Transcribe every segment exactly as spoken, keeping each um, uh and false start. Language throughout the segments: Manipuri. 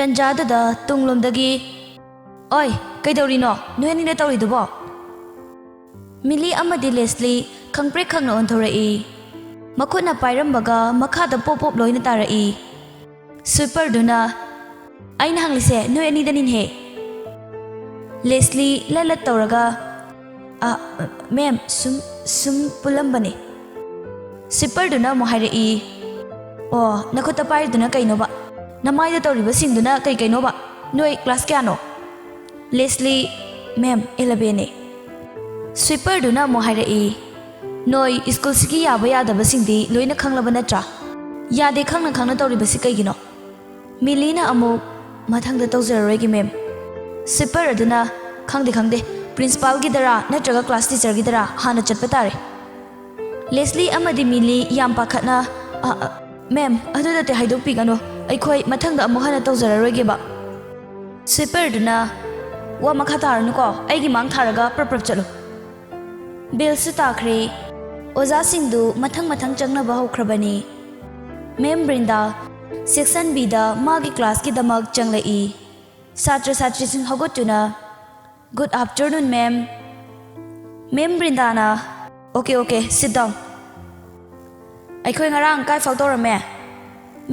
ꯇꯟꯖꯥꯗꯨꯗ ꯇꯨꯡꯂꯣꯝꯗꯒꯤ, "ꯑꯣꯏ, ꯀꯩꯗꯧꯔꯤꯅꯣ? ꯅꯣꯏ ꯑꯅꯤꯅ ꯇꯧꯔꯤꯗꯨꯕꯣ?" ꯃꯤꯂꯤ ꯑꯃꯗꯤ ꯂꯦꯁꯂꯤ ꯈꯪꯄ꯭ꯔꯦꯛ ꯈꯪꯅ ꯑꯣꯟꯊꯣꯔꯛꯏ꯫ ꯃꯈꯨꯠꯅ ꯄꯥꯏꯔꯝꯕꯒ ꯃꯈꯥꯗ ꯄꯣꯞ ꯄꯣꯞ ꯂꯣꯏꯅ ꯇꯥꯔꯛꯏ꯫ ꯁ꯭ꯋꯤꯄꯔꯗꯨꯅ, "ꯑꯩꯅ ꯍꯪꯂꯤꯁꯦ ꯅꯣꯏ ꯑꯅꯤꯗꯅꯤꯅꯦꯍꯦ꯫" ꯂꯦꯁꯂꯤ ꯂꯠ ꯂꯠ ꯇꯧꯔꯒ, "ꯑ, ꯃꯦꯝ, ꯁꯨꯝ, ꯁꯨꯝ ꯄꯨꯜꯂꯝꯕꯅꯦ꯫" ꯁ꯭ꯋꯤꯄꯔꯗꯨꯅ ꯑꯃꯨꯛ ꯍꯥꯏꯔꯛꯏ, "ꯑꯣ, ꯅꯈꯨꯠꯇ ꯄꯥꯏꯔꯤꯗꯨꯅ ꯀꯩꯅꯣꯕ? ꯅꯃꯥꯏꯗ ꯇꯧꯔꯤꯕꯁꯤꯡꯗꯨꯅ ꯀꯩ ꯀꯩꯅꯣꯕ? ꯅꯣꯏ ꯀ꯭ꯂꯥꯁ ꯀꯌꯥꯅꯣ?" ꯂꯦꯁꯂꯤ, "ꯃꯦꯝ, ꯑꯦꯂꯕꯦꯟꯅꯦ꯫" ꯁ꯭ꯋꯤꯄꯔꯗꯨꯅ ꯑꯃꯨꯛ ꯍꯥꯏꯔꯛꯏ, "ꯅꯣꯏ ꯁ꯭ꯀꯨꯜꯁꯤꯒꯤ ꯌꯥꯕ ꯌꯥꯗꯕꯁꯤꯡꯗꯤ ꯂꯣꯏꯅ ꯈꯪꯂꯕ ꯅꯠꯇ꯭ꯔꯥ? ꯌꯥꯗꯦ ꯈꯪꯅ ꯈꯪꯅ ꯇꯧꯔꯤꯕꯁꯤ ꯀꯩꯒꯤꯅꯣ?" ꯃꯤꯂꯤꯅ ꯑꯃꯨꯛ, "ꯃꯊꯪꯗ ꯇꯧꯖꯔꯔꯣꯏꯒꯦ, ꯃꯦꯝ꯫" ꯁ꯭ꯋꯤꯄꯔ ꯑꯗꯨꯅ, "ꯈꯪꯗꯦ, ꯈꯪꯗꯦ, ꯄ꯭ꯔꯤꯟꯁꯤꯄꯥꯜꯒꯤꯗꯔꯥ ꯅꯠꯇ꯭ꯔꯒ ꯀ꯭ꯂꯥꯁ ꯇꯤꯆꯔꯒꯤꯗꯔꯥ ꯍꯥꯟꯅ ꯆꯠꯄ ꯇꯥꯔꯦ꯫" ꯂꯦꯁꯂꯤ ꯑꯃꯗꯤ ꯃꯤꯂꯤ ꯌꯥꯝ ꯄꯥꯈꯠꯅ, "ꯑ, ꯑ, ꯃꯦꯝ, ꯑꯗꯨꯗꯗꯤ ꯍꯥꯏꯗꯣꯛꯄꯤꯒꯅꯨ, ꯑꯩꯈꯣꯏ ꯃꯊꯪꯗ ꯑꯃꯨꯛ ꯍꯟꯅ ꯇꯧꯖꯔꯔꯣꯏꯒꯦꯕ꯫" ꯁ꯭ꯋꯤꯄꯔꯗꯨꯅ, "ꯋꯥ ꯃꯈꯥ ꯇꯥꯔꯅꯨꯀꯣ, ꯑꯩꯒꯤ ꯃꯥꯡ ꯊꯥꯔꯒ ꯄ꯭ꯔꯞ ꯄ꯭ꯔꯞ ꯆꯠꯂꯨ꯫" ꯕꯦꯜꯁꯨ ꯇꯥꯈ꯭ꯔꯦ꯫ ꯑꯣꯖꯥꯁꯤꯡꯗꯨ ꯃꯊꯪ ꯃꯊꯪ ꯆꯪꯅꯕ ꯍꯧꯈ꯭ꯔꯕꯅꯤ꯫ ꯃꯦꯝ ꯕ꯭ꯔꯤꯟꯗꯥ ꯁꯦꯛꯁꯟ ꯕꯤꯗ ꯃꯥꯒꯤ ꯀ꯭ꯂꯥꯁꯀꯤꯗꯃꯛ ꯆꯪꯂꯛꯏ꯫ ꯁꯥꯇ꯭ꯔ ꯁꯥꯇ꯭ꯔꯤꯁꯤꯡ ꯍꯧꯒꯠꯇꯨꯅ, "Good afternoon, ma'am." ꯃꯦꯝ ꯕ꯭ꯔꯤꯟꯗꯥꯅ, "Okay, okay, sit down꯫ ꯑꯩꯈꯣꯏ ꯉꯔꯥꯡ ꯀꯥꯏ ꯐꯥꯎ ꯇꯧꯔꯝꯃꯦ?"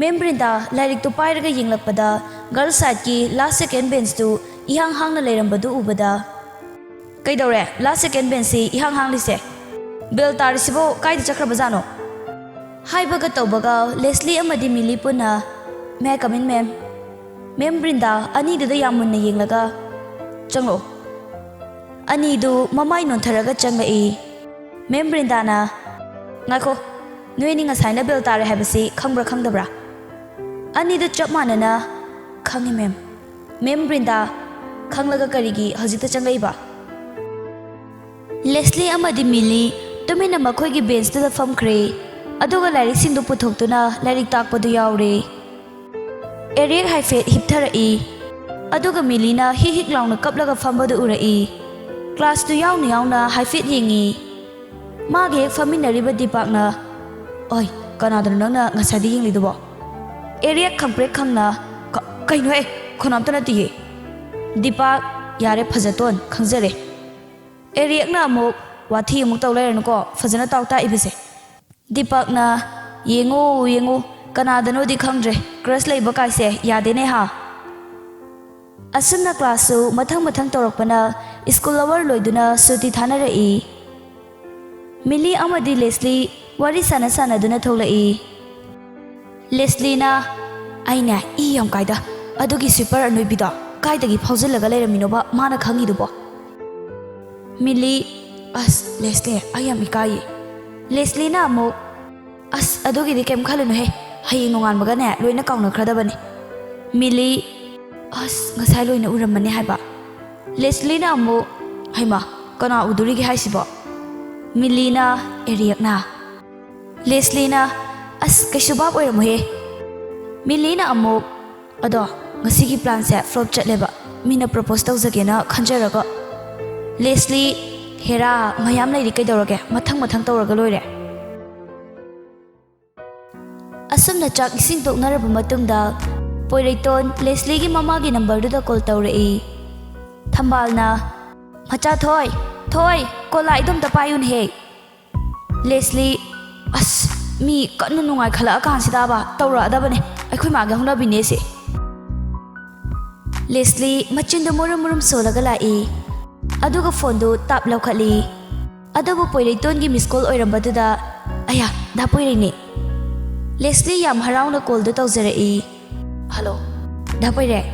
ꯃꯦꯝ ꯕ꯭ꯔꯤꯟꯗꯥ ꯂꯥꯏꯔꯤꯛꯇꯨ ꯄꯥꯏꯔꯒ ꯌꯦꯡꯂꯛꯄꯗ, ꯒꯔꯜꯁ ꯁꯥꯏꯠꯀꯤ ꯂꯥꯁ ꯁꯦꯀꯦꯟ ꯕꯦꯟꯁꯇꯨ ꯏꯍꯥꯡ ꯍꯥꯡꯅ ꯂꯩꯔꯝꯕꯗꯨ ꯎꯕꯗ, "ꯀꯩꯗꯧꯔꯦ? ꯂꯥꯁ ꯁꯦꯀꯦꯟ ꯕꯦꯟꯁꯁꯤ ꯏꯍꯥꯡ ꯍꯥꯡꯂꯤꯁꯦ? ꯕꯦꯜ ꯇꯥꯔꯤꯁꯤꯕꯨ ꯀꯥꯏꯗ ꯆꯠꯈ꯭ꯔꯕꯖꯥꯠꯅꯣ?" ꯍꯥꯏꯕꯒ ꯇꯧꯕꯒ ꯂꯦꯁꯂꯤ ꯑꯃꯗꯤ ꯃꯤꯂꯤ ꯄꯨꯟꯅ, "May I come in, ma'am?" ꯃꯦꯝ ꯕ꯭ꯔꯤꯟꯗꯥ ꯑꯅꯤꯗꯨꯗ ꯌꯥꯝ ꯃꯨꯟꯅ ꯌꯦꯡꯂꯒ, "ꯆꯪꯂꯛꯑꯣ꯫" ꯑꯅꯤꯗꯨ ꯃꯃꯥꯏ ꯅꯣꯟꯊꯔꯒ ꯆꯪꯂꯛꯏ꯫ ꯃꯦꯝ ꯕ꯭ꯔꯤꯟꯗꯥꯅ, "ꯉꯥꯏꯈꯣ, ꯅꯣꯏ ꯑꯅꯤ ꯉꯁꯥꯏꯅ ꯕꯦꯜ ꯇꯥꯔꯦ ꯍꯥꯏꯕꯁꯤ ꯈꯪꯕ꯭ꯔꯥ ꯈꯪꯗꯕ꯭ꯔꯥ?" ꯑꯅꯤꯗꯨ ꯆꯞ ꯃꯥꯟꯅꯅ, "ꯈꯪꯉꯤ, ꯃꯦꯝ꯫" "ꯃꯦꯝ ꯕ꯭ꯔꯤꯟꯗꯥ, ꯈꯪꯂꯒ ꯀꯔꯤꯒꯤ ꯍꯧꯖꯤꯛꯇ ꯆꯪꯂꯛꯏꯕ?" ꯂꯦꯁꯂꯤ ꯑꯃꯗꯤ ꯃꯤꯂꯤ ꯇꯨꯃꯤꯟꯅ ꯃꯈꯣꯏꯒꯤ ꯕꯦꯟꯁꯇꯨꯗ ꯐꯝꯈ꯭ꯔꯦ, ꯑꯗꯨꯒ ꯂꯥꯏꯔꯤꯛꯁꯤꯡꯗꯨ ꯄꯨꯊꯣꯛꯇꯨꯅ ꯂꯥꯏꯔꯤꯛ ꯇꯥꯛꯄꯗꯨ ꯌꯥꯎꯔꯦ꯫ ꯑꯦꯔꯤꯛ ꯍꯥꯏꯐꯦꯠ ꯍꯤꯞꯊꯔꯛꯏ, ꯑꯗꯨꯒ ꯃꯤꯂꯤꯅ ꯍꯤꯛ ꯍꯤꯛ ꯂꯥꯎꯅ ꯀꯞꯂꯒ ꯐꯝꯕꯗꯨ ꯎꯔꯛꯏ꯫ ꯀ꯭ꯂꯥꯁꯇꯨ ꯌꯥꯎꯅ ꯌꯥꯎꯅ ꯍꯥꯏꯐꯦꯠ ꯌꯦꯡꯉꯤ꯫ ꯃꯥꯒ ꯍꯦꯛ ꯐꯝꯃꯤꯟꯅꯔꯤꯕ ꯗꯤꯄꯥꯛꯅ, "ꯑꯣꯏ, ꯀꯅꯥꯗꯅꯣ ꯅꯪꯅ ꯉꯁꯥꯏꯗꯤ ꯌꯦꯡꯂꯤꯗꯨꯕꯣ?" ꯑꯦꯔꯤꯛ ꯈꯪꯄ꯭ꯔꯦꯛ ꯈꯪꯅ, "ꯀ-, ꯀꯩꯅꯣꯍꯦ? ꯀꯅꯥꯝꯇ ꯅꯠꯇꯤꯌꯦ꯫" ꯗꯤꯄꯥꯛ, "ꯌꯥꯔꯦ, ꯐꯖꯇꯣꯟ, ꯈꯪꯖꯔꯦ꯫" ꯑꯦꯔꯤꯛꯅ ꯑꯃꯨꯛ, "ꯋꯥꯊꯤ ꯑꯃꯨꯛ ꯇꯧ ꯂꯩꯔꯅꯨꯀꯣ, ꯐꯖꯅ ꯇꯥꯎ ꯇꯥꯛꯏꯕꯁꯦ꯫" ꯗꯤꯄꯛꯅ, "ꯌꯦꯡꯉꯨ, ꯌꯦꯡꯉꯨ, ꯀꯅꯥꯗꯅꯣꯗꯤ ꯈꯪꯗ꯭ꯔꯦ, ꯀ꯭ꯔꯁ ꯂꯩꯕ ꯀꯥꯏꯁꯦ ꯌꯥꯗꯦꯅꯦ ꯍꯥ?" ꯑꯁꯨꯝꯅ ꯀ꯭ꯂꯥꯁꯁꯨ ꯃꯊꯪ ꯃꯊꯪ ꯇꯧꯔꯛꯄꯅ ꯁ꯭ꯀꯨꯜ ꯑꯋꯥꯔ ꯂꯣꯏꯗꯨꯅ ꯁꯨꯇꯤ ꯊꯥꯅꯔꯛꯏ꯫ ꯃꯤꯂꯤ ꯑꯃꯗꯤ ꯂꯦꯁꯂꯤ ꯋꯥꯔꯤ ꯁꯥꯟꯅ ꯁꯥꯟꯅꯗꯨꯅ ꯊꯣꯛꯂꯛꯏ꯫ ꯂꯦꯁꯂꯤꯅ, "ꯑꯩꯅꯦ ꯏ ꯌꯥꯝ ꯀꯥꯏꯗ, ꯑꯗꯨꯒꯤ ꯁ꯭ꯋꯤꯄꯔ ꯑꯅꯣꯏꯕꯤꯗꯣ ꯀꯥꯏꯗꯒꯤ ꯐꯥꯎꯖꯤꯜꯂꯒ ꯂꯩꯔꯝꯃꯤꯅꯣꯕ ꯃꯥꯅ ꯈꯪꯉꯤꯗꯨꯕꯣ?" ꯃꯤꯂꯤ, "ꯑꯁ ꯂꯦꯁꯂꯤ, ꯑꯩ ꯌꯥꯝ ꯏꯀꯥꯏꯌꯦ꯫" ꯂꯦꯁꯂꯤꯅ ꯑꯃꯨꯛ, "ꯑꯁ ꯑꯗꯨꯒꯤꯗꯤ ꯀꯩꯝ ꯈꯜꯂꯨꯅꯨꯍꯦ, ꯍꯌꯦꯡ ꯅꯣꯡꯉꯥꯟꯕꯒꯅꯦ ꯂꯣꯏꯅ ꯀꯥꯎꯅꯈ꯭ꯔꯗꯕꯅꯤ꯫" ꯃꯤꯂꯤ, "ꯑꯁ ꯉꯁꯥꯏ ꯂꯣꯏꯅ ꯎꯔꯝꯕꯅꯦ ꯍꯥꯏꯕ꯫" ꯂꯦꯁꯂꯤꯅ ꯑꯃꯨꯛ, "ꯍꯩꯃꯥ, ꯀꯅꯥ ꯎꯗꯣꯔꯤꯒꯦ ꯍꯥꯏꯁꯤꯕꯣ?" ꯃꯤꯂꯤꯅ, "ꯑꯦꯔꯤꯛꯅ꯫" ꯂꯦꯁꯂꯤꯅ, "ꯑꯁ ꯀꯩꯁꯨ ꯚꯥꯞ ꯑꯣꯏꯔꯝꯃꯣꯏꯍꯦ꯫" ꯃꯤꯂꯤꯅ ꯑꯃꯨꯛ, "ꯑꯗꯣ ꯉꯁꯤꯒꯤ ꯄ꯭ꯂꯥꯟꯁꯦ ꯐ꯭ꯂꯣꯞ ꯆꯠꯂꯦꯕ, ꯃꯤꯅ ꯄ꯭ꯔꯣꯄꯣꯁ ꯇꯧꯖꯒꯦꯅ ꯈꯟꯖꯔꯒ꯫" ꯂꯦꯁꯂꯤ, "ꯍꯦꯔꯥ, ꯃꯌꯥꯝ ꯂꯩꯔꯤ ꯀꯩꯗꯧꯔꯒꯦ, ꯃꯊꯪ ꯃꯊꯪ ꯇꯧꯔꯒ ꯂꯣꯏꯔꯦ꯫" ꯑꯁꯨꯝꯅ ꯆꯥꯛ ꯏꯁꯤꯡ ꯇꯣꯛꯅꯔꯕ ꯃꯇꯨꯡꯗ ꯄꯣꯏꯔꯩꯇꯣꯟ ꯂꯦꯁꯂꯤꯒꯤ ꯃꯃꯥꯒꯤ ꯅꯝꯕꯔꯗꯨꯗ ꯀꯣꯜ ꯇꯧꯔꯛꯏ꯫ ꯊꯝꯕꯥꯜꯅ, "ꯃꯆꯥ ꯊꯣꯏ, ꯊꯣꯏ, ꯀꯣꯜ ꯂꯥꯛꯏꯗꯣ ꯑꯝꯇ ꯄꯥꯏꯌꯨꯅꯦꯍꯦ꯫" ꯂꯦꯁꯂꯤ, "ꯑꯁ, ꯃꯤ ꯀꯟꯅ ꯅꯨꯡꯉꯥꯏꯈꯠꯂꯛꯑꯀꯥꯟꯁꯤꯗꯕ ꯇꯧꯔꯛꯑꯗꯕꯅꯦ, ꯑꯩꯈꯣꯏ ꯃꯥꯒꯤ ꯍꯧꯅꯕꯤꯅꯦꯁꯦ꯫" ꯂꯦꯁꯂꯤ ꯃꯆꯤꯟꯗꯨ ꯃꯨꯔꯨꯝ ꯃꯨꯔꯨꯝ ꯁꯣꯜꯂꯒ ꯂꯥꯛꯏ, ꯑꯗꯨꯒ ꯐꯣꯟꯗꯨ ꯇꯥꯞ ꯂꯧꯈꯠꯂꯤ꯫ ꯑꯗꯨꯕꯨ ꯄꯣꯏꯔꯩꯇꯣꯟꯒꯤ ꯃꯤꯁ ꯀꯣꯜ ꯑꯣꯏꯔꯝꯕꯗꯨꯗ, "ꯑꯌꯥ, ꯗꯥ ꯄꯣꯏꯔꯩꯅꯦ꯫" ꯂꯦꯁꯂꯤ ꯌꯥꯝ ꯍꯔꯥꯎꯅ ꯀꯣꯜꯗꯨ ꯇꯧꯖꯔꯛꯏ꯫ "ꯍꯜꯂꯣ, ꯗꯥ ꯄꯣꯏꯔꯩ꯫"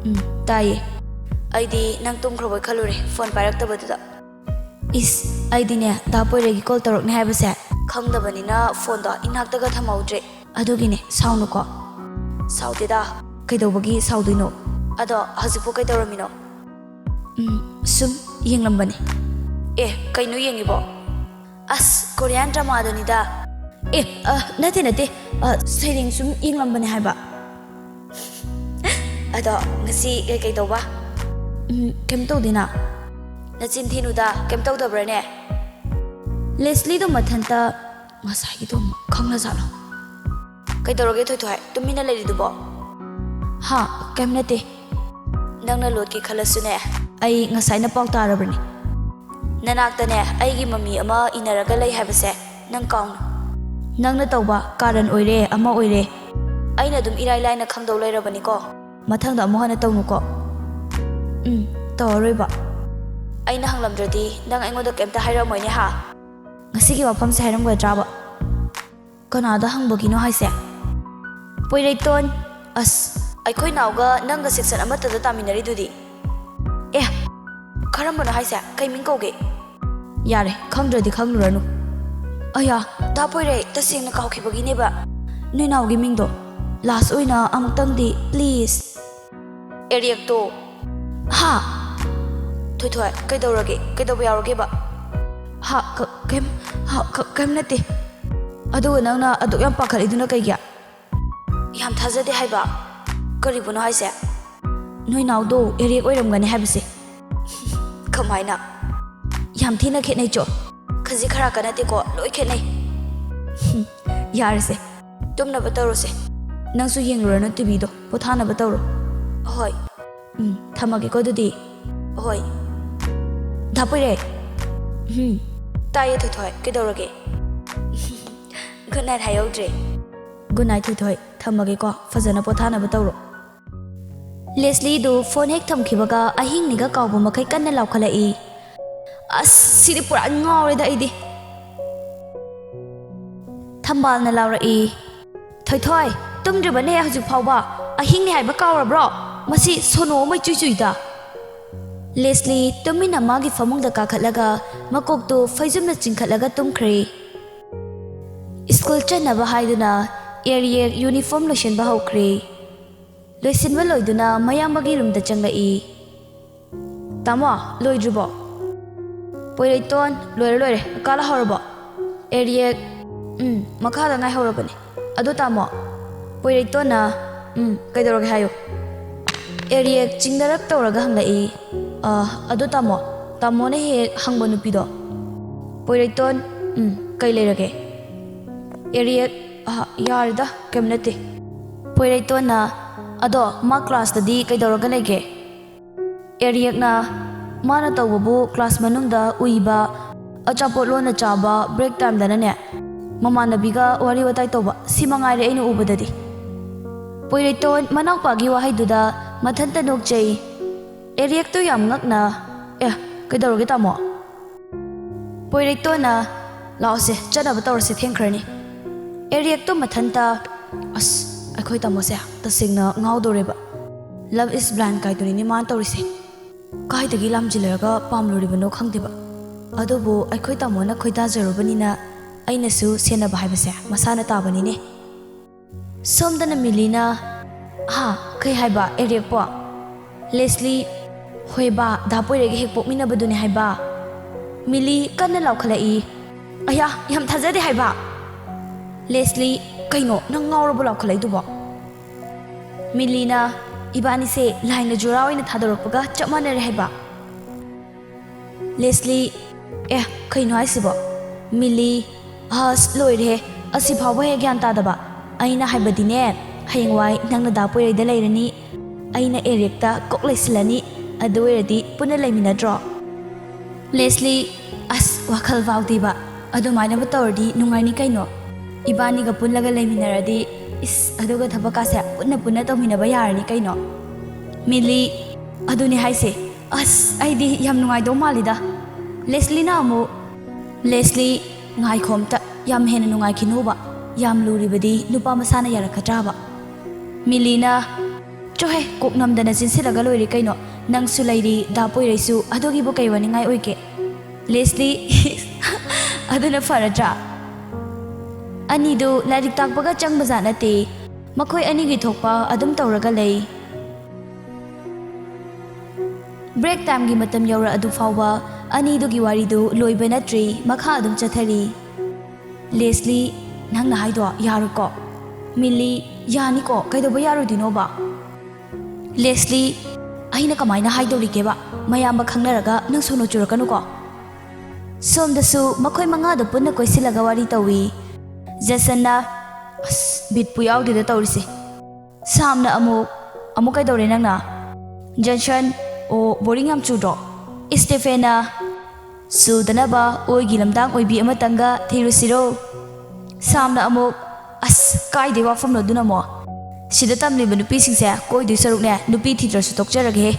"ꯎꯝ, ꯇꯥꯏꯌꯦ꯫" "ꯑꯩꯗꯤ ꯅꯪ ꯇꯨꯝꯈ꯭ꯔꯕꯣꯏ ꯈꯜꯂꯨꯔꯦ, ꯐꯣꯟ ꯄꯥꯏꯔꯛꯇꯕꯗꯨꯗ꯫" "ꯏꯁ, ꯑꯩꯗꯤꯅꯦ ꯗꯥ ꯄꯣꯏꯔꯩꯒꯤ ꯀꯣꯜ ꯇꯧꯔꯛꯅꯤ ꯍꯥꯏꯕꯁꯦ ꯈꯪꯗꯕꯅꯤꯅ ꯐꯣꯟꯗꯣ ꯏꯅꯥꯛꯇꯒ ꯊꯝꯍꯧꯗ꯭ꯔꯦ, ꯑꯗꯨꯒꯤꯅꯦ, ꯁꯥꯎꯅꯨꯀꯣ꯫" ꯁꯥꯎꯗꯦꯗ꯫ ꯀꯩꯗꯧꯕꯒꯤ ꯁꯥꯎꯗꯣꯏꯅꯣ? ꯑꯗꯣ ꯍꯧꯖꯤꯛꯄꯨ ꯀꯩꯗꯧꯔꯝꯃꯤꯅꯣ? ꯎꯝ, ꯁꯨꯝ ꯌꯦꯡꯂꯝꯕꯅꯦ꯫ ꯑꯦ, ꯀꯩꯅꯣ ꯌꯦꯡꯉꯤꯕꯣ? ꯑꯁ, ꯀꯣꯔꯤꯌꯥꯟ ꯗ꯭ꯔꯃꯥꯗꯨꯅꯤꯗ꯫ ꯑꯦ, ꯑ, ꯅꯠꯇꯦ, ꯅꯠꯇꯦ꯫ ꯑ, ꯁꯩꯔꯦꯡ ꯁꯨꯝ ꯌꯦꯡꯂꯝꯕꯅꯦ ꯍꯥꯏꯕ꯫ ꯑꯗꯣ ꯉꯁꯤ ꯀꯩꯀꯩ ꯇꯧꯕ? ꯎꯝ, ꯀꯩꯝ ꯇꯧꯗꯦꯅ꯫ ꯅꯆꯤꯟ ꯊꯤꯅꯨꯗ, ꯀꯩꯝ ꯇꯧꯗꯕ꯭ꯔꯥꯅꯦ? ꯂꯦꯁꯂꯤꯗꯣ ꯃꯊꯟꯇ ꯉꯁꯥꯏꯒꯤꯗꯣ ꯑꯃꯨꯛ ꯈꯪꯅꯖꯥꯠꯂꯣ? ꯀꯩꯗꯧꯔꯒꯦ ꯊꯣꯏꯊꯣꯏ, ꯇꯨꯃꯤꯟꯅ ꯂꯩꯔꯤꯗꯨꯕꯣ? ꯍꯥ, ꯀꯩꯝ ꯅꯠꯇꯦ꯫ ꯅꯪꯅ ꯂꯣꯠꯀꯦ ꯈꯜꯂꯁꯨꯅꯦ, ꯑꯩ ꯉꯁꯥꯏꯅ ꯄꯥꯎ ꯇꯥꯔꯕꯅꯤ꯫ ꯅꯅꯥꯛꯇꯅꯦ ꯑꯩꯒꯤ ꯃꯃꯤ ꯑꯃ ꯏꯟꯅꯔꯒ ꯂꯩ ꯍꯥꯏꯕꯁꯦ ꯅꯪ ꯀꯥꯎꯅꯨ꯫ ꯅꯪꯅ ꯇꯧꯕ ꯀꯥꯔꯟ ꯑꯣꯏꯔꯦ, ꯑꯃ ꯑꯣꯏꯔꯦ꯫ ꯑꯩꯅ ꯑꯗꯨꯝ ꯏꯔꯥꯏ ꯂꯥꯏꯅ ꯈꯪꯗꯧ ꯂꯩꯔꯕꯅꯤꯀꯣ꯫ ꯃꯊꯪꯗ ꯑꯃꯨꯛ ꯍꯟꯅ ꯇꯧꯅꯨꯀꯣ꯫ ꯎꯝ, ꯇꯧꯔꯔꯣꯏꯕ꯫ ꯑꯩꯅ ꯍꯪꯂꯝꯗ꯭ꯔꯗꯤ ꯅꯪ ꯑꯩꯉꯣꯟꯗ ꯀꯩꯝꯇ ꯍꯥꯏꯔꯝꯃꯣꯏꯅꯦ ꯍꯥ? ꯉꯁꯤꯒꯤ ꯋꯥꯐꯝꯁꯦ ꯍꯥꯏꯔꯝꯒꯗ꯭ꯔꯥꯕ? ꯀꯅꯥꯗ ꯍꯪꯕꯒꯤꯅꯣ ꯍꯥꯏꯁꯦ? ꯄꯣꯏꯔꯩꯇꯣꯟ꯫ ꯑꯁ, ꯑꯩꯈꯣꯏ ꯅꯥꯎꯒ ꯅꯪꯒ ꯁꯦꯛꯁꯟ ꯑꯃꯠꯇꯗ ꯇꯥꯃꯤꯟꯅꯔꯤꯗꯨꯗꯤ꯫ ꯑꯦ, ꯀꯔꯝꯕꯅꯣ ꯍꯥꯏꯁꯦ? ꯀꯩ ꯃꯤꯡ ꯀꯧꯒꯦ? ꯌꯥꯔꯦ, ꯈꯪꯗ꯭ꯔꯗꯤ ꯈꯪꯂꯨꯔꯅꯨ꯫ ꯑꯌꯥ, ꯗꯥ ꯄꯣꯏꯔꯩ, ꯇꯁꯦꯡꯅ ꯀꯥꯎꯈꯤꯕꯒꯤꯅꯦꯕ꯫ ꯅꯣꯏ ꯅꯥꯎꯒꯤ ꯃꯤꯡꯗꯣ ꯂꯥꯁ ꯑꯣꯏꯅ ꯑꯃꯨꯛꯇꯪꯗꯤ, ꯄ꯭ꯂꯤꯖ꯫ ꯑꯦꯔꯤꯌꯦꯛꯇꯣ꯫ ꯍꯥ? ꯊꯣꯏꯊꯣꯏ, ꯀꯩꯗꯧꯔꯒꯦ? ꯀꯩꯗꯧꯕ ꯌꯥꯎꯔꯒꯦꯕ? ꯍꯥ, ꯀ-, ꯀꯩꯝ, ꯍꯥ, ꯀ-, ꯀꯩꯝ ꯅꯠꯇꯦ꯫ ꯑꯗꯨꯒ ꯅꯪꯅ ꯑꯗꯨꯛ ꯌꯥꯝ ꯄꯥꯈꯠꯂꯤꯗꯨꯅ ꯀꯩꯒꯤ? ꯌꯥꯝ ꯊꯥꯖꯗꯦ ꯍꯥꯏꯕ? ꯀꯔꯤꯕꯨꯅꯣ ꯍꯥꯏꯁꯦ? ꯅꯣꯏ ꯅꯥꯎꯗꯣ ꯑꯦꯔꯤꯌꯦꯛ ꯑꯣꯏꯔꯝꯒꯅꯤ ꯍꯥꯏꯕꯁꯦ꯫ ꯀꯃꯥꯏꯅ? ꯌꯥꯝ ꯊꯤꯅ ꯈꯦꯠꯅꯩ ꯆꯣ꯫ ꯈꯖꯤꯛ ꯈꯔꯥꯛꯀ ꯅꯠꯇꯦꯀꯣ, ꯂꯣꯏ ꯈꯦꯠꯅꯩ꯫ ꯌꯥꯔꯦꯁꯦ, ꯇꯨꯝꯅꯕ ꯇꯧꯔꯣꯁꯦ꯫ ꯅꯪꯁꯨ ꯌꯦꯡꯂꯨꯔꯅꯨ ꯇꯤꯚꯤꯗꯣ, ꯄꯣꯊꯥꯅꯕ ꯇꯧꯔꯣ꯫ ꯍꯣꯏ꯫ ꯎꯝ, ꯊꯝꯃꯒꯦꯀꯣ ꯑꯗꯨꯗꯤ꯫ ꯍꯣꯏ꯫ ꯗꯥ ꯄꯣꯏꯔꯩ꯫ ꯎꯝ꯫ ꯇꯥꯏꯌꯦ ꯊꯣꯏꯊꯣꯏ, ꯀꯩꯗꯧꯔꯒꯦ? ꯒꯨꯗ ꯅꯥꯏꯠ ꯍꯥꯏꯍꯧꯗ꯭ꯔꯦ꯫ ꯒꯨꯗ ꯅꯥꯏꯠ ꯊꯣꯏꯊꯣꯏ, ꯊꯝꯃꯒꯦꯀꯣ, ꯐꯖꯅ ꯄꯣꯊꯥꯅꯕ ꯇꯧꯔꯣ꯫ ꯂꯦꯁꯂꯤꯗꯨ ꯐꯣꯟ ꯍꯦꯛ ꯊꯝꯈꯤꯕꯒ ꯑꯍꯤꯡꯅꯤꯒ ꯀꯥꯎꯕ ꯃꯈꯩ ꯀꯟꯅ ꯂꯥꯎꯈꯠꯂꯛꯏ꯫ ꯑꯁ, ꯁꯤꯗꯤ ꯄꯨꯔꯥ ꯉꯥꯎꯔꯦꯗ ꯑꯩꯗꯤ꯫ ꯊꯝꯕꯥꯜꯅ ꯂꯥꯎꯔꯛꯏ, "ꯊꯣꯏꯊꯣꯏ, ꯇꯨꯝꯗ꯭ꯔꯤꯕꯅꯦ ꯍꯧꯖꯤꯛ ꯐꯥꯎꯕ? ꯑꯍꯤꯡꯅꯤ ꯍꯥꯏꯕ ꯀꯥꯎꯔꯕ꯭ꯔꯣ? ꯃꯁꯤ ꯁꯣꯅꯣ ꯑꯃ ꯏꯆꯨꯏ ꯆꯨꯏꯗ꯫" ꯂꯦꯁꯂꯤ ꯇꯨꯃꯤꯟꯅ ꯃꯥꯒꯤ ꯐꯃꯨꯡꯗ ꯀꯥꯈꯠꯂꯒ ꯃꯀꯣꯛꯇꯨ ꯐꯩꯖꯨꯝꯅ ꯆꯤꯡꯈꯠꯂꯒ ꯇꯨꯝꯈ꯭ꯔꯦ꯫ ꯁ꯭ꯀꯨꯜ ꯆꯠꯅꯕ ꯍꯥꯏꯗꯨꯅ ꯑꯦꯔꯤꯌꯦꯛ ꯌꯨꯅꯤꯐꯣꯔꯝ ꯂꯣꯏꯁꯤꯟꯕ ꯍꯧꯈ꯭ꯔꯦ꯫ ꯂꯣꯏꯁꯤꯟꯕ ꯂꯣꯏꯗꯨꯅ ꯃꯌꯥꯝꯕꯒꯤ ꯔꯨꯝꯗ ꯆꯪꯂꯛꯏ꯫ "ꯇꯥꯃꯣ, ꯂꯣꯏꯗ꯭ꯔꯤꯕꯣ?" ꯄꯣꯏꯔꯩꯇꯣꯟ, "ꯂꯣꯏꯔꯦ, ꯂꯣꯏꯔꯦ꯫ ꯀꯥ ꯂꯥꯛꯍꯧꯔꯕꯣ?" ꯑꯦꯔꯤꯌꯦꯛ, "ꯎꯝ, ꯃꯈꯥꯗ ꯉꯥꯏꯍꯧꯔꯕꯅꯦ꯫ ꯑꯗꯣ ꯇꯥꯃꯣ?" ꯄꯣꯏꯔꯩꯇꯣꯟꯅ, "ꯎꯝ, ꯀꯩꯗꯧꯔꯒꯦ ꯍꯥꯏꯌꯨ?" ꯑꯦꯔꯤꯌꯦꯛ ꯆꯤꯡꯅꯔꯞ ꯇꯧꯔꯒ ꯍꯪꯂꯛꯏ꯫ "ꯑ, ꯑꯗꯣ ꯇꯥꯃꯣ, ꯇꯥꯃꯣꯅ ꯍꯦꯛ ꯍꯦꯛ ꯍꯪꯕ ꯅꯨꯄꯤꯗꯣ?" ꯄꯣꯏꯔꯩꯇꯣꯟ, "ꯎꯝ, ꯀꯩ ꯂꯩꯔꯒꯦ?" ꯑꯦꯔꯤꯌꯦꯛ, "ꯑ, ꯌꯥꯔꯦꯗ, ꯀꯩꯝ ꯅꯠꯇꯦ꯫" ꯄꯣꯏꯔꯩꯇꯣꯟꯅ, "ꯑꯗꯣ ꯃꯥ ꯀ꯭ꯂꯥꯁꯇꯗꯤ ꯀꯩꯗꯧꯔꯒ ꯂꯩꯒꯦ?" ꯑꯦꯔꯤꯌꯦꯛꯅ, "ꯃꯥꯅ ꯇꯧꯕꯕꯨ ꯀ꯭ꯂꯥꯁ ꯃꯅꯨꯡꯗ ꯎꯏꯕ, ꯑꯆꯥꯄꯣꯠ ꯂꯣꯟꯅ ꯆꯥꯕ, ꯕ꯭ꯔꯦꯛ ꯇꯥꯏꯝꯗꯅꯅꯦ ꯃꯃꯥꯟꯅꯕꯤꯒ ꯋꯥꯔꯤ ꯋꯥꯇꯥꯏ ꯇꯧꯕ, ꯁꯤ ꯃꯉꯥꯏꯔꯦ ꯑꯩꯅ ꯎꯕꯗꯗꯤ꯫" ꯄꯣꯏꯔꯩꯇꯣꯟ ꯃꯅꯥꯎꯄꯥꯒꯤ ꯋꯥꯍꯩꯗꯨꯗ ꯃꯊꯟꯇ ꯅꯣꯛꯆꯩ꯫ ꯑꯦꯔꯤꯌꯦꯛꯇꯣ ꯌꯥꯝ ꯉꯛꯅ, "ꯑꯦ, ꯀꯩꯗꯧꯔꯒꯦ ꯇꯥꯃꯣ?" ꯄꯣꯏꯔꯩꯇꯣꯟꯅ, "ꯂꯥꯛꯑꯣꯁꯦ, ꯆꯠꯅꯕ ꯇꯧꯔꯁꯦ, ꯊꯦꯡꯈ꯭ꯔꯅꯤ꯫" ꯑꯦꯔꯤꯌꯦꯛꯇꯣ ꯃꯊꯟꯇ, "ꯑꯁ, ꯑꯩꯈꯣꯏ ꯇꯥꯃꯣꯁꯦ ꯇꯁꯦꯡꯅ ꯉꯥꯎꯗꯧꯔꯦꯕ꯫ Love is blind ꯀꯥꯏꯗꯨꯅꯤꯅꯦ ꯃꯥꯅ ꯇꯧꯔꯤꯁꯦ꯫ ꯀꯥꯏꯗꯒꯤ ꯂꯥꯝꯖꯤꯜꯂꯔꯒ ꯄꯥꯝꯂꯨꯔꯤꯕꯅꯣ ꯈꯪꯗꯦꯕ꯫ ꯑꯗꯨꯕꯨ ꯑꯩꯈꯣꯏ ꯇꯥꯃꯣꯅ ꯈꯣꯏꯗꯥꯖꯔꯨꯕꯅꯤꯅ ꯑꯩꯅꯁꯨ ꯁꯦꯟꯅꯕ ꯍꯥꯏꯕꯁꯦ ꯃꯁꯥꯅ ꯇꯥꯕꯅꯤꯅꯦ꯫" ꯁꯣꯝꯗꯅ ꯃꯤꯂꯤꯅ, "ꯍꯥ, ꯀꯩ ꯍꯥꯏꯕ, ꯑꯦꯔꯤꯌꯦꯛꯄꯣ?" ꯂꯦꯁꯂꯤ, "ꯍꯣꯏꯕ, ꯗꯥ ꯄꯣꯏꯔꯩꯒ ꯍꯦꯛ ꯄꯣꯛꯃꯤꯟꯅꯕꯗꯨꯅꯦ ꯍꯥꯏꯕ꯫" ꯃꯤꯂꯤ ꯀꯟꯅ ꯂꯥꯎꯈꯠꯂꯛꯏ, "ꯑꯌꯥ, ꯌꯥꯝ ꯊꯥꯖꯗꯦ ꯍꯥꯏꯕ!" ꯂꯦꯁꯂꯤ, "ꯀꯩꯅꯣ, ꯅꯪ ꯉꯥꯎꯔꯕꯣ ꯂꯥꯎꯈꯠꯂꯛꯏꯗꯨꯕꯣ?" ꯃꯤꯂꯤꯅ, "ꯏꯕꯥꯅꯤꯁꯦ ꯂꯥꯏꯅ ꯖꯨꯔꯥ ꯑꯣꯏꯅ ꯊꯥꯗꯣꯔꯛꯄꯒ ꯆꯞ ꯃꯥꯟꯅꯔꯦ ꯍꯥꯏꯕ꯫" ꯂꯦꯁꯂꯤ, "ꯑꯦ, ꯀꯩꯅꯣ ꯍꯥꯏꯁꯤꯕꯣ?" ꯃꯤꯂꯤ, "ꯑꯁ, ꯂꯣꯏꯔꯦꯍꯦ, ꯑꯁꯤ ꯐꯥꯎꯕ ꯍꯦꯛ ꯒ꯭ꯌꯥꯟ ꯇꯥꯗꯕ꯫ ꯑꯩꯅ ꯍꯥꯏꯕꯗꯤꯅꯦ, ꯍꯌꯦꯡꯋꯥꯏ ꯅꯪꯅ ꯗꯥ ꯄꯣꯏꯔꯩꯗ ꯂꯩꯔꯅꯤ, ꯑꯩꯅ ꯑꯦꯔꯤꯌꯦꯛꯇ ꯀꯣꯛ ꯂꯩꯁꯤꯜꯂꯅꯤ, ꯑꯗꯨ ꯑꯣꯏꯔꯗꯤ ꯄꯨꯟꯅ ꯂꯩꯃꯤꯟꯅꯗ꯭ꯔꯣ?" ꯂꯦꯁꯂꯤ, "ꯑꯁ, ꯋꯥꯈꯜ ꯐꯥꯎꯗꯦꯕ, ꯑꯗꯨꯃꯥꯏꯅꯕꯨ ꯇꯧꯔꯗꯤ ꯅꯨꯡꯉꯥꯏꯅꯤ ꯀꯩꯅꯣ꯫ ꯏꯕꯥꯅꯤꯒ ꯄꯨꯜꯂꯒ ꯂꯩꯃꯤꯟꯅꯔꯗꯤ, ꯏꯁ, ꯑꯗꯨꯒ ꯊꯕꯛꯀꯥꯁꯦ ꯄꯨꯟꯅ ꯄꯨꯟꯅ ꯇꯧꯃꯤꯟꯅꯕ ꯌꯥꯔꯅꯤ ꯀꯩꯅꯣ꯫" ꯃꯤꯂꯤ, "ꯑꯗꯨꯅꯦ ꯍꯥꯏꯁꯦ꯫ ꯑꯁ, ꯑꯩꯗꯤ ꯌꯥꯝ ꯅꯨꯡꯉꯥꯏꯗꯧ ꯃꯥꯜꯂꯤꯗ꯫" ꯂꯦꯁꯂꯤꯅ ꯑꯃꯨꯛ, "ꯂꯦꯁꯂꯤ, ꯉꯥꯏꯈꯣ ꯑꯝꯇ, ꯌꯥꯝ ꯍꯦꯟꯅ ꯅꯨꯡꯉꯥꯏꯈꯤꯅꯨꯕ꯫ ꯌꯥꯝ ꯂꯨꯔꯤꯕꯗꯤ ꯅꯨꯄꯥ ꯃꯁꯥꯅ ꯌꯥꯔꯛꯀꯗ꯭ꯔꯥꯕ?" ꯃꯤꯂꯤꯅ, "ꯆꯣꯍꯦ, ꯀꯣꯛ ꯅꯝꯗꯅ ꯆꯤꯟꯁꯤꯜꯂꯒ ꯂꯣꯏꯔꯦ ꯀꯩꯅꯣ꯫ ꯅꯪꯁꯨ ꯂꯩꯔꯤ, ꯗꯥ ꯄꯣꯏꯔꯩꯁꯨ, ꯑꯗꯨꯒꯤꯕꯨ ꯀꯩ ꯋꯥꯅꯤꯡꯉꯥꯏ ꯑꯣꯏꯒꯦ?" ꯂꯦꯁꯂꯤ, "ꯑꯗꯨꯅ ꯐꯔꯗ꯭ꯔꯥ?" ꯑꯅꯤꯗꯨ ꯂꯥꯏꯔꯤꯛ ꯇꯥꯛꯄꯒ ꯆꯪꯕꯖꯥꯠ ꯅꯠꯇꯦ꯫ ꯃꯈꯣꯏ ꯑꯅꯤꯒꯤ ꯊꯣꯛꯄ ꯑꯗꯨꯝ ꯇꯧꯔꯒ ꯂꯩ꯫ ꯕ꯭ꯔꯦꯛ ꯇꯥꯏꯝꯒꯤ ꯃꯇꯝ ꯌꯧꯔꯛꯑꯗꯨ ꯐꯥꯎꯕ ꯑꯅꯤꯗꯨꯒꯤ ꯋꯥꯔꯤꯗꯨ ꯂꯣꯏꯕ ꯅꯠꯇ꯭ꯔꯤ, ꯃꯈꯥ ꯑꯗꯨꯝ ꯆꯠꯊꯔꯤ꯫ ꯂꯦꯁꯂꯤ, ꯅꯪꯅ ꯍꯥꯏꯗꯣ ꯌꯥꯔꯣꯏꯀꯣ? ꯃꯤꯂꯤ, ꯌꯥꯅꯤꯀꯣ, ꯀꯩꯗꯧꯕ ꯌꯥꯔꯣꯏꯗꯣꯏꯅꯣꯕ? ꯂꯦꯁꯂꯤ, ꯑꯩꯅ ꯀꯃꯥꯏꯅ ꯍꯥꯏꯗꯧꯔꯤꯒꯦꯕ? ꯃꯌꯥꯝꯕ ꯈꯪꯅꯔꯒ ꯅꯪ ꯁꯣꯅꯣ ꯆꯨꯔꯛꯀꯅꯨꯀꯣ꯫ ꯁꯣꯝꯗꯁꯨ ꯃꯈꯣꯏ ꯃꯉꯥꯗꯣ ꯄꯨꯟꯅ ꯀꯣꯏꯁꯤꯜꯂꯒ ꯋꯥꯔꯤ ꯇꯧꯏ꯫ ꯖꯦꯁꯟꯅ, ꯑꯁ, ꯕꯤꯠꯄꯨ ꯌꯥꯎꯗꯦꯗ ꯇꯧꯔꯤꯁꯦ꯫ ꯁꯥꯝꯅ ꯑꯃꯨꯛ, ꯑꯃꯨꯛ ꯀꯩꯗꯧꯔꯦ ꯅꯪꯅ? ꯖꯦꯁꯟ, ꯑꯣ, ꯕꯣꯔꯤꯡ ꯌꯥꯝ ꯆꯨꯗ꯭ꯔꯣ? ꯏꯁꯇꯦꯐꯦꯟꯅ, ꯆꯨꯗꯅꯕ ꯑꯣꯏꯒꯤ ꯂꯝꯗꯥꯡ ꯑꯣꯏꯕꯤ ꯑꯃꯇꯪꯒ ꯊꯤꯔꯨꯁꯤꯔꯣ? ꯁꯥꯝꯅ ꯑꯃꯨꯛ, ꯑꯁ, ꯀꯥꯏꯗꯩ ꯋꯥꯐꯝꯅꯣ ꯑꯗꯨꯅ ꯑꯃꯨꯛ? ꯁꯤꯗ ꯇꯝꯂꯤꯕ ꯅꯨꯄꯤꯁꯤꯡꯁꯦ ꯀꯣꯏꯗꯣꯏ ꯁꯔꯨꯛꯅꯦ, ꯅꯨꯄꯤ ꯊꯤꯗ꯭ꯔꯁꯨ ꯇꯣꯛꯆꯔꯒꯦꯍꯦ꯫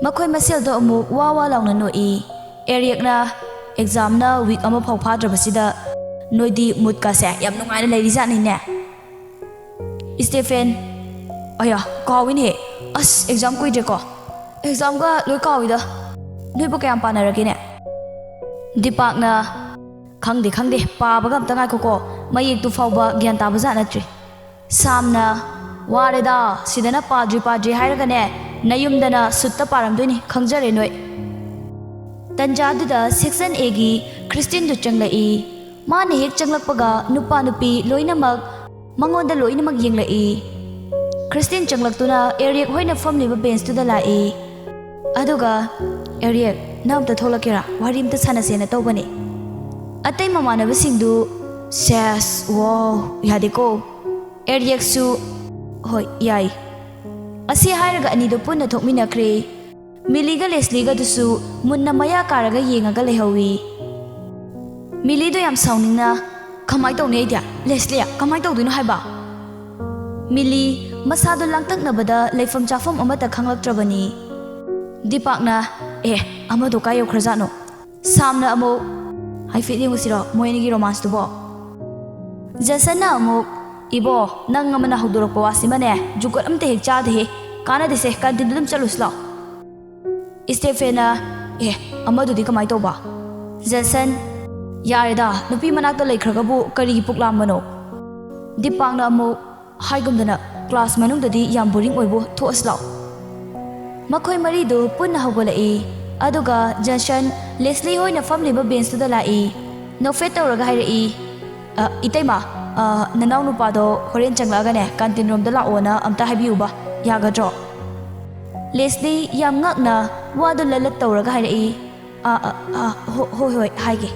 ꯃꯈꯣꯏ ꯃꯁꯦꯜꯗꯣ ꯑꯃꯨꯛ ꯋꯥ ꯋꯥ ꯂꯥꯎꯅ ꯅꯣꯛꯏ꯫ ꯑꯦꯔꯤꯌꯛꯅ, ꯑꯦꯛꯖꯥꯝꯅ ꯋꯤꯛ ꯑꯃ ꯐꯥꯎ ꯐꯥꯗ꯭ꯔꯕꯁꯤꯗ ꯅꯣꯏꯗꯤ ꯃꯨꯠꯀꯁꯦ ꯌꯥꯝ ꯅꯨꯡꯉꯥꯏꯅ ꯂꯩꯔꯤꯖꯥꯠꯅꯤꯅꯦ꯫ ꯏꯁꯇꯦꯐꯦꯟ, ꯑꯌꯥ, ꯀꯥꯎꯏꯅꯦ꯫ ꯑꯁ, ꯑꯦꯛꯖꯥꯝ ꯀꯨꯏꯗ꯭ꯔꯦꯀꯣ꯫ ꯑꯦꯛꯖꯥꯝꯒ ꯂꯣꯏ ꯀꯥꯎꯏꯗ꯫ ꯅꯣꯏꯕꯨ ꯀꯌꯥꯝ ꯄꯥꯅꯔꯒꯦꯅꯦ? ꯗꯤꯄꯥꯛꯅ, ꯈꯪꯗꯦ, ꯈꯪꯗꯦ, ꯄꯥꯕꯒ ꯑꯝꯇ ꯉꯥꯏꯈꯣꯀꯣ꯫ ꯃꯌꯦꯛꯇꯨ ꯐꯥꯎꯕ ꯒ꯭ꯌꯥꯟ ꯇꯥꯕ ꯖꯥꯠ ꯅꯠꯇ꯭ꯔꯤ꯫ ꯁꯥꯝꯅ, ꯋꯥꯔꯦꯗ, ꯁꯤꯗꯅ ꯄꯥꯗ꯭ꯔꯤ ꯄꯥꯗ꯭ꯔꯤ ꯍꯥꯏꯔꯒꯅꯦ, ꯅꯌꯨꯝꯗꯅ ꯁꯨꯠꯇ ꯄꯥꯔꯝꯗꯣꯏꯅꯤ, ꯈꯪꯖꯔꯦ ꯅꯣꯏ꯫ ꯇꯟꯖꯥꯗꯨꯗ ꯁꯦꯛꯁꯟ ꯑꯦꯒꯤ ꯈ꯭ꯔꯤꯁꯇꯤꯟꯗꯨ ꯆꯪꯂꯛꯏ꯫ ꯃꯥꯅ ꯍꯦꯛ ꯆꯪꯂꯛꯄꯒ ꯅꯨꯄꯥ ꯅꯨꯄꯤ ꯂꯣꯏꯅꯃꯛ ꯃꯉꯣꯟꯗ ꯂꯣꯏꯅꯃꯛ ꯌꯦꯡꯂꯛꯏ꯫ ꯈ꯭ꯔꯤꯁꯇꯤꯟ ꯆꯪꯂꯛꯇꯨꯅ ꯑꯦꯔꯤꯌꯛ ꯍꯣꯏꯅ ꯐꯝꯂꯤꯕ ꯕꯦꯟꯁꯇꯨꯗ ꯂꯥꯛꯏ꯫ ꯑꯗꯨꯒ, "ꯑꯦꯔꯤꯌꯛ, ꯅꯪ ꯑꯝꯇ ꯊꯣꯛꯂꯛꯀꯦꯔꯥ? ꯋꯥꯔꯤ ꯑꯝꯇ ꯁꯥꯟꯅꯁꯦꯅ ꯇꯧꯕꯅꯦ꯫" ꯑꯇꯩ ꯃꯃꯥꯟꯅꯕꯁꯤꯡꯗꯨ, "ꯁꯦꯁ, ꯋꯥꯎ, ꯌꯥꯗꯦꯀꯣ꯫" ꯑꯦꯔꯤꯌꯛꯁꯨ, "ꯍꯣꯏ, ꯌꯥꯏ꯫" ꯑꯁꯤ ꯍꯥꯏꯔꯒ ꯑꯅꯤꯗꯨ ꯄꯨꯟꯅ ꯊꯣꯛꯃꯤꯟꯅꯈ꯭ꯔꯦ꯫ ꯃꯤꯂꯤꯒ ꯂꯦꯁꯂꯤꯒꯗꯨꯁꯨ ꯃꯨꯟꯅ ꯃꯌꯥ ꯀꯥꯔꯒ ꯌꯦꯡꯉꯒ ꯂꯩꯍꯧꯏ꯫ ꯃꯤꯂꯤꯗꯣ ꯌꯥꯝ ꯁꯥꯎꯅꯤꯡꯅ, "ꯀꯃꯥꯏ ꯇꯧꯅꯤ ꯑꯩꯗꯤ? ꯂꯦꯁꯂꯤ, ꯀꯃꯥꯏ ꯇꯧꯗꯣꯏꯅꯣ ꯍꯥꯏꯕ?" ꯃꯤꯂꯤ ꯃꯁꯥꯗꯣ ꯂꯥꯡꯇꯛꯅꯕꯗ ꯂꯩꯐꯝ ꯆꯥꯐꯝ ꯑꯃꯠꯇ ꯈꯪꯂꯛꯇ꯭ꯔꯕꯅꯤ꯫ ꯗꯤꯄꯥꯛꯅ, "ꯑꯦ, ꯑꯃꯗꯣ ꯀꯥꯏ ꯌꯧꯈ꯭ꯔꯖꯥꯠꯅꯣ?" ꯁꯥꯝꯅ ꯑꯃꯨꯛ, "ꯍꯥꯏꯐꯦꯠ ꯌꯦꯡꯉꯨꯁꯤꯔꯣ ꯃꯣꯏ ꯑꯅꯤꯒꯤ ꯔꯣꯃꯥꯟꯁꯇꯨꯕꯣ?" ꯖꯦꯁꯟꯅ ꯑꯃꯨꯛ, "ꯏꯕꯣ, ꯅꯪ ꯑꯃꯅ ꯍꯧꯗꯣꯔꯛꯄ ꯋꯥꯁꯤꯃꯅꯦ, ꯖꯨꯒꯣꯠ ꯑꯝꯇ ꯍꯦꯛ ꯆꯥꯗꯦꯍꯦ꯫ ꯀꯥꯟꯅꯗꯦꯁꯦ, ꯀꯥꯟꯇꯤꯟꯗ ꯑꯗꯨꯝ ꯆꯠꯂꯨꯁꯤ ꯂꯥꯛꯑꯣ꯫" ꯏꯁꯇꯦꯐꯦꯟꯅ, "ꯑꯦ, ꯑꯃꯗꯨꯗꯤ ꯀꯃꯥꯏ ꯇꯧꯕ?" ꯖꯦꯁꯟ, "ꯌꯥꯔꯦꯗ, ꯅꯨꯄꯤ ꯃꯅꯥꯛꯇ ꯂꯩꯈ꯭ꯔꯒꯕꯨ ꯀꯔꯤꯒꯤ ꯄꯨꯛ ꯂꯥꯝꯕꯅꯣ?" ꯗꯤꯄꯥꯡꯅ ꯑꯃꯨꯛ ꯍꯥꯏꯒꯨꯝꯗꯅ, "ꯀ꯭ꯂꯥꯁ ꯃꯅꯨꯡꯗꯗꯤ ꯌꯥꯝ ꯕꯣꯔꯤꯡ ꯑꯣꯏꯕꯨ, ꯊꯣꯛꯑꯁꯤ ꯂꯥꯛꯑꯣ"꯫ ꯃꯈꯣꯏ ꯃꯔꯤꯗꯨ ꯄꯨꯟꯅ ꯍꯧꯒꯠꯂꯛꯏ꯫ ꯑꯗꯨꯒ ꯖꯟꯁꯟ ꯂꯦꯁꯂꯤ ꯍꯣꯏꯅ ꯐꯝꯂꯤꯕ ꯕꯦꯟꯁꯇꯨꯗ ꯂꯥꯛꯏ꯫ ꯅꯣꯛꯐꯦꯠ ꯇꯧꯔꯒ ꯍꯥꯏꯔꯛꯏ, "ꯑ, ꯏꯇꯩꯃ, ꯑ, ꯅꯅꯥꯎ ꯅꯨꯄꯥꯗꯣ ꯍꯣꯔꯦꯟ ꯆꯪꯂꯛꯑꯒꯅꯦ ꯀꯥꯟꯇꯤꯟ ꯔꯣꯝꯗ ꯂꯥꯛꯑꯣꯅ ꯑꯝꯇ ꯍꯥꯏꯕꯤꯌꯨꯕ, ꯌꯥꯒꯗ꯭ꯔꯣ?" ꯂꯦꯁꯂꯤ ꯌꯥꯝ ꯉꯛꯅ ꯋꯥꯗꯨ ꯂꯂꯠ ꯇꯧꯔꯒ ꯍꯥꯏꯔꯛꯏ, "ꯑ, ꯑ, ꯑ, ꯍꯣ-, ꯍꯣꯏ, ꯍꯣꯏ, ꯍꯥꯏꯒꯦ"꯫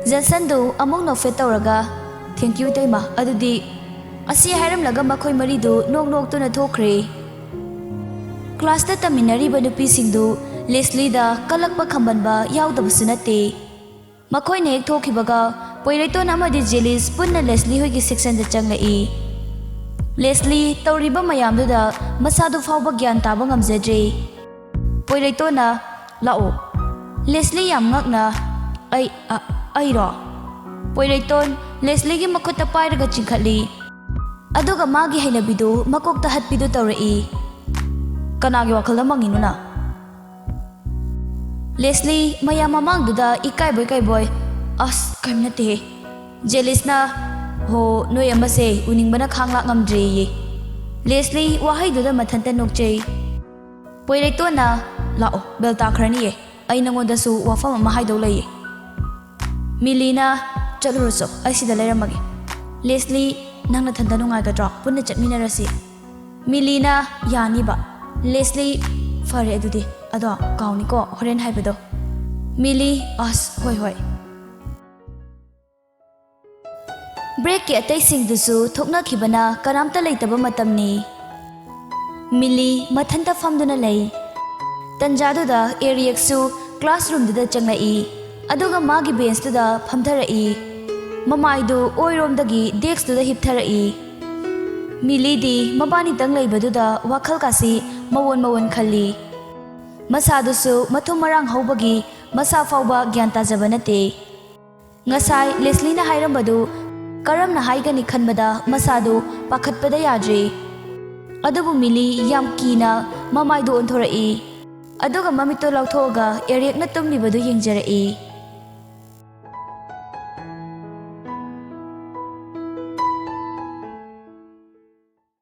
ꯖꯟꯁꯟꯗꯨ ꯑꯃꯨꯛ ꯅꯣꯛꯐꯦꯠ ꯇꯧꯔꯒ, "Thank you, ꯏꯇꯩꯃ, ꯑꯗꯨꯗꯤ"꯫ ꯑꯁꯤ ꯍꯥꯏꯔꯝꯂꯒ ꯃꯈꯣꯏ ꯃꯔꯤꯗꯨ ꯅꯣꯛ ꯅꯣꯛꯇꯨꯅ ꯊꯣꯛꯈ꯭ꯔꯦ꯫ ꯀ꯭ꯂꯥꯁꯇ ꯇꯝꯃꯤꯟꯅꯔꯤꯕ ꯅꯨꯄꯤꯁꯤꯡꯗꯨ ꯂꯦꯁꯂꯤꯗ ꯀꯜꯂꯛꯄ ꯈꯝꯕꯟꯕ ꯌꯥꯎꯗꯕꯁꯨ ꯅꯠꯇꯦ꯫ ꯃꯈꯣꯏꯅ ꯍꯦꯛ ꯊꯣꯛꯈꯤꯕꯒ ꯄꯣꯏꯔꯩꯇꯣꯟ ꯑꯃꯗꯤ ꯖꯦꯂꯤꯁ ꯄꯨꯟꯅ ꯂꯦꯁꯂꯤ ꯍꯣꯏꯒꯤ ꯁꯦꯛꯁꯟꯗ ꯆꯪꯂꯛꯏ꯫ ꯂꯦꯁꯂꯤ ꯇꯧꯔꯤꯕ ꯃꯌꯥꯝꯗꯨꯗ ꯃꯁꯥꯗꯨ ꯐꯥꯎꯕ ꯒ꯭ꯌꯥꯟ ꯇꯥꯕ ꯉꯝꯖꯗ꯭ꯔꯦ꯫ ꯄꯣꯏꯔꯩꯇꯣꯟꯅ, "ꯂꯥꯛꯑꯣ"꯫ ꯂꯦꯁꯂꯤ ꯌꯥꯝ ꯉꯛꯅ, "ꯑꯩ, ꯑ, ꯑꯩꯔꯣ?" ꯄꯣꯏꯔꯩꯇꯣꯟ ꯂꯦꯁꯂꯤꯒꯤ ꯃꯈꯨꯠꯇ ꯄꯥꯏꯔꯒ ꯆꯤꯡꯈꯠꯂꯤ꯫ ꯑꯗꯨꯒ ꯃꯥꯒꯤ ꯍꯩꯅꯕꯤꯗꯨ ꯃꯀꯣꯛꯇ ꯍꯠꯄꯤꯗꯨ ꯇꯧꯔꯛꯏ꯫ "ꯀꯅꯥꯒꯤ ꯋꯥꯈꯜꯗ ꯃꯪꯉꯤꯅꯣ ꯅꯪ?" ꯂꯦꯁꯂꯤ ꯃꯌꯥꯝ ꯃꯃꯥꯡꯗꯨꯗ ꯏꯀꯥꯏꯕꯣꯏ ꯀꯩꯕꯣꯏ, "ꯑꯁ, ꯀꯔꯤꯝ ꯅꯠꯇꯦꯍꯦ꯫ ꯖꯦꯂꯤꯁꯅ, ꯍꯣ, ꯅꯣꯏ ꯑꯃꯁꯦ ꯎꯅꯤꯡꯕꯅ ꯈꯥꯡ ꯂꯥꯛ ꯉꯝꯗ꯭ꯔꯦꯌꯦ"꯫ ꯂꯦꯁꯂꯤ ꯋꯥꯍꯩꯗꯨꯗ ꯃꯊꯟꯇ ꯅꯣꯛꯆꯩ꯫ ꯄꯣꯏꯔꯩꯇꯣꯟꯅ, "ꯂꯥꯛꯑꯣ, ꯕꯦꯜ ꯇꯥꯈ꯭ꯔꯅꯤꯌꯦ, ꯑꯩ ꯅꯉꯣꯟꯗꯁꯨ ꯋꯥꯐꯝ ꯑꯃ ꯍꯥꯏꯗꯧ ꯂꯩꯌꯦ"꯫ ꯃꯤꯂꯤꯅ, "ꯆꯠꯂꯨꯔꯣ ꯆꯣ, ꯑꯩ ꯁꯤꯗ ꯂꯩꯔꯝꯃꯒꯦ"꯫ ꯂꯦꯁꯂꯤ, "ꯅꯪ ꯅꯊꯟꯇ ꯅꯨꯡꯉꯥꯏꯒꯗ꯭ꯔꯣ? ꯄꯨꯟꯅ ꯆꯠꯃꯤꯟꯅꯔꯁꯤ"꯫ ꯃꯤꯂꯤꯅ, "ꯌꯥꯅꯤꯕ"꯫ ꯂꯦꯁꯂꯤ, "ꯐꯔꯦ ꯑꯗꯨꯗꯤ, ꯑꯗꯣ ꯀꯥꯎꯅꯤꯀꯣ ꯍꯣꯔꯦꯟ ꯍꯥꯏꯕꯗꯣ"꯫ ꯃꯤꯂꯤ, "ꯑꯁ, ꯍꯣꯏ, ꯍꯣꯏ"꯫ ꯕ꯭ꯔꯦꯛꯀꯤ ꯑꯇꯩꯁꯤꯡꯗꯨꯁꯨ ꯊꯣꯛꯅꯈꯤꯕꯅ ꯀꯅꯥꯝꯇ ꯂꯩꯇꯕ ꯃꯇꯝꯅꯤ꯫ ꯃꯤꯂꯤ ꯃꯊꯟꯇ ꯐꯝꯗꯨꯅ ꯂꯩ꯫ ꯇꯟꯖꯥꯗꯨꯗ ꯑꯦꯔꯤꯌꯛꯁꯨ ꯀ꯭ꯂꯥꯁꯔꯨꯝꯗꯨꯗ ꯆꯪꯂꯛꯏ, ꯑꯗꯨꯒ ꯃꯥꯒꯤ ꯕꯦꯟꯁꯇꯨꯗ ꯐꯝꯊꯔꯛꯏ꯫ ꯃꯃꯥꯏꯗꯨ ꯑꯣꯏꯔꯣꯝꯗꯒꯤ ꯗꯦꯛꯁꯇꯨꯗ ꯍꯤꯞꯊꯔꯛꯏ꯫ ꯃꯤꯂꯤꯗꯤ ꯃꯕꯥꯅꯤꯇꯪ ꯂꯩꯕꯗꯨꯗ ꯋꯥꯈꯜ ꯀꯥꯁꯤ ꯃꯋꯣꯟ ꯃꯋꯣꯟ ꯈꯜꯂꯤ꯫ ꯃꯁꯥꯗꯨꯁꯨ ꯃꯊꯨꯝ ꯃꯔꯥꯡ ꯍꯧꯕꯒꯤ ꯃꯁꯥ ꯐꯥꯎꯕ ꯒ꯭ꯌꯥꯟ ꯇꯥꯖꯕ ꯅꯠꯇꯦ꯫ ꯉꯁꯥꯏ ꯂꯦꯁꯂꯤꯅ ꯍꯥꯏꯔꯝꯕꯗꯨ ꯀꯔꯝꯅ ꯍꯥꯏꯒꯅꯤ ꯈꯟꯕꯗ ꯃꯁꯥꯗꯨ ꯄꯥꯈꯠꯄꯗ ꯌꯥꯗ꯭ꯔꯦ꯫ ꯑꯗꯨꯕꯨ ꯃꯤꯂꯤ ꯌꯥꯝ ꯀꯤꯅ ꯃꯃꯥꯏꯗꯨ ꯑꯣꯟꯊꯣꯔꯛꯏ꯫ ꯑꯗꯨꯒ ꯃꯃꯤꯠꯇꯨ ꯂꯥꯎꯊꯣꯛꯑꯒ ꯑꯦꯔꯤꯌꯛꯅ ꯇꯨꯝꯂꯤꯕꯗꯨ ꯌꯦꯡꯖꯔꯛꯏ꯫